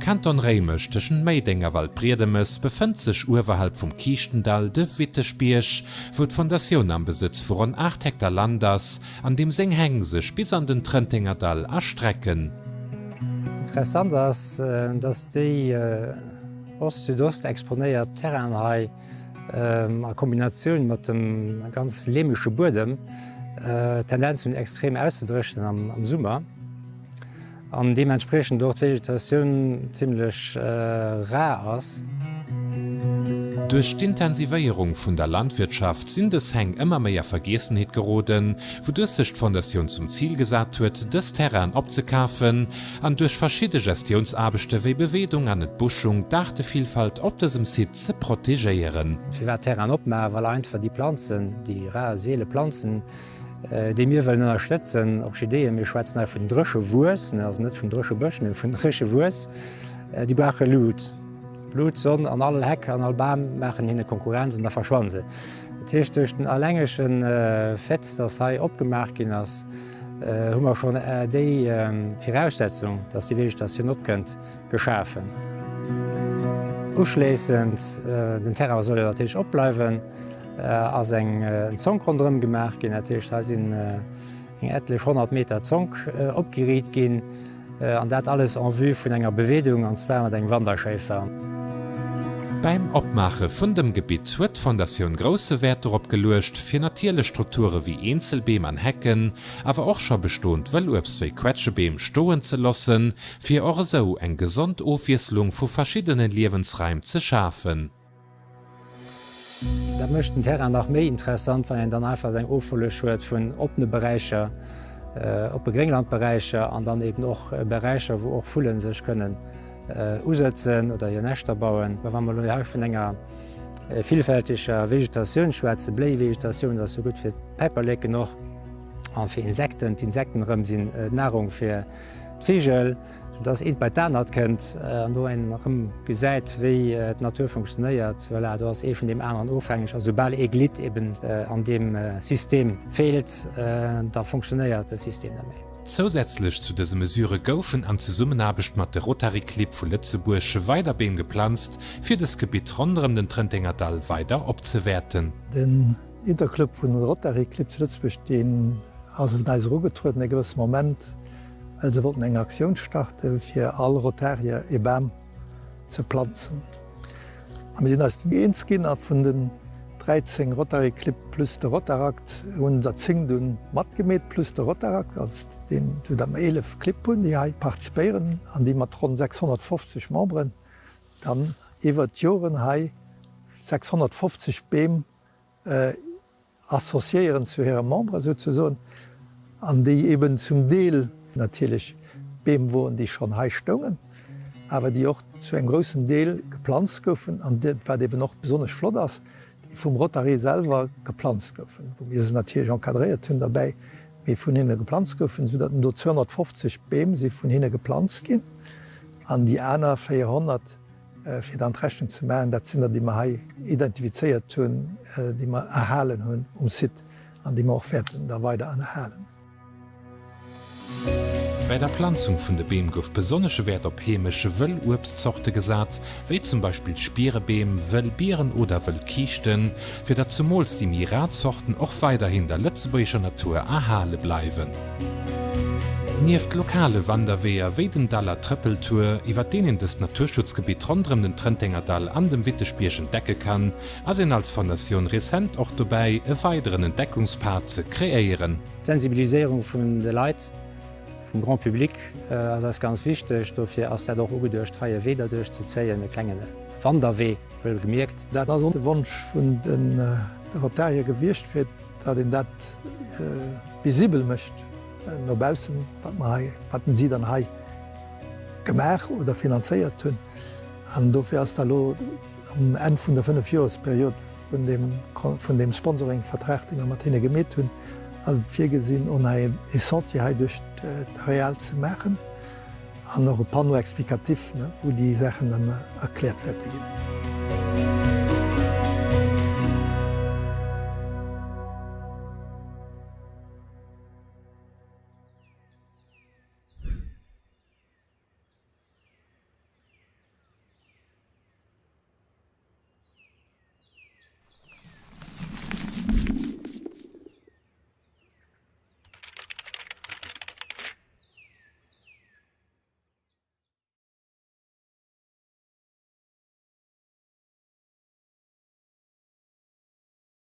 Kanton Réimech, tëschent Méideng a Waldbriedemes, befënnt sech uewerhalb vum Kiischtendall de Witteschbierg, wou d'Fondatioun am Besëtz vu ronn 8 Hektar Land ass, an deem seng Häng sech bis an den Trënténgerdall erstrecken. Interessant ass, dass déi Ost-Südost exponéiert Terrainen hei a Kombinatioun mat dem ganz leemege Buedem d'Tendenz hunn extrem auszedréchnen am Summer an deementspriechend och d'Vegetatioun zimmlech rar ass. Duerch d'Intensivéierung vun der Landwirtschaft sinn dës Häng ëmmer méi a Vergiessenheet geroden, wouduerch sech d'Fondatioun zum Zil gesat huet, dës Terrainen opzekafen an duerch verschidde Gestiounsaarbechte wéi Beweedung an Entbuschung d'Aartevillfalt op dësem Site ze protegéieren. Firwat Terrainen opmaachen? Well einfach déi Planzen, déi rar, seele Planzen, déi mir wëllen ënnerstëtzen, Orchideeën, mir schwätzen hei vun Dréchewuess, also net vun Dréchebësch, mee vun Dréchewuess, déi brauche Lut. Lut, Sonn an all Heck an all Bam maachen hinne Konkurrenz an da verschwanne se. Dat heescht, duerch den allengege Fait, dass hei opgemaach ginn ass, hu mer schonn déi Viraussetzung, dass déi Vegetatioun opkënnt, geschafen. Uschléissend, den Terrain soll jo natierlech opbleiwen, ass eng Zonk ronderëm gemaach ginn. Dat heescht, hei sinn eng etlech 100 Meter Zonk opgeriit ginn. An dat alles en vue vun enger Beweedung, an zwar mat engem Wanderschéifer. Bäim Opmaache vun dem Gebitt huet d'Fondatioun grousse Wäert dorop geluecht, fir natierlech Strukture wéi Eenzelbeem an Hecken, awer och scho bestoend Wëlluebst wéi Quetschebeem stoen ze lossen, fir och esou eng gesond Ofwiesslung vu verschiddene Liewensraim ze schafen. Dat mécht den Terrain nach méi interessant, wann een dann einfach eng Offolleg huet vun oppene Beräicher, oppe Grénglandberäicher an dann eben och Beräicher, wou och Vullen sech kënnen usëtzen oder hir Näschter bauen. Wa mer elo hei vun enger villfälteger Vegetatioun schwätzen, Bléivegetatioun ass jo gutt fir d'Päiperleken och a fir Insekten. D'Insekten erëm sinn Nahrung fir d'Vigel. Sou dass eent bei d'anert kënnt an do een erëm gesäit, wéi d'Natur funktionéiert. Voilà, do ass ee vun deem aneren ofhängeg a soubal ee Glidd eben an deem System feelt, da funktionéiert de System net méi. Zousätzlech zu dëse Mesurë goufen an Zesummenaarbecht mat de Rotary Clibb vu Lëtzebuerg weider Beem geplanzt, fir dës Gebitt ronderëm den Trëntenger Dall weider opzewäerten. Den Interclub vun de Rotary Clibb zu Lëtzebuerg, deen ass un eis erugetrueden e gewësse Moment, well se wollten eng Aktioun starte fir all Rotarier ee Bam ze planzen. A mir sinn eis dunn eens ginn a vun den 13 Rotary Clibb plus de Rotaract hunn der 10 dunn matgemeet, plus de Rotaract, also deen, sou datt mer 11 Clibb hunn, déi hei participéieren an déi mat ronn 650 Memberen dann iwwert d'Joren hei 650 Beem associéieren zu hire Membere souzesoen, an déi eben zum Deel natierlech Beem woren, déi schonn hei stoungen, awer déi och zu engem groussen Deel geplanzt goufen, an wat eben och besonnesch flott ass, déi vum Rotary selwer geplanzt goufen, wou mir se natierlech encadréiert hunn derbäi, mee vun hinne geplanzt goufen, soudatt do 250 Beem si vun hinne geplanzt ginn an déi aner 400, Fir dann d'Rechnung ze maachen, dat sinn der, déi mer hei identifizéiert hunn, déi mer erhalen hunn um Site an déi mer och wäerten da weider erhalen. Bäi der Planzung vun de Beem gouf besonnesche Wäert op heemesch wëll Uebstzorte gesat, wéi zum Beispill Spierebeem, wëll Bieren oder wëll Kiischten, fir datt zumools déi méi rar Zorten och weiderhin der lëtzebuergescher Natur erhale bleiwen. Nieft lokale Wanderweeër wéi den Daller Trëppeltour, iwwer deen een dëst Naturschutzgebitt ronderëm den Trënténgerdall an dem Witteschbierg entdecke kann, ass een als Fondatioun rezent och dobäi, e weideren Entdeckungspad ze kreéieren. D'Sensibiliséierung vun de Leit, vum Grand public ass eis ganz wichteg. Dofir ass dat och ugeduecht, hei e Wee derduerch ze zéien, e klenge Wanderwee, wuel gemierkt. Dat ass och de Wonsch vun de Rotarier gewiescht, fir datt een dat visibel mécht no baussen, wat mer hei, wat si dann hei gemaach oder finanzéiert hunn. An dofir ass da lo um Enn vun der Fënnefjoersperiod vun deem, vun deem Sponsoringvertrag, dee mer mat hinne gemeet hunn, ass et virgesinn, och nach ee Sentier hei duerch d'Areal ze maachen an och e Panneau explicatif, wou déi Saachen dann erkläert wäerte ginn.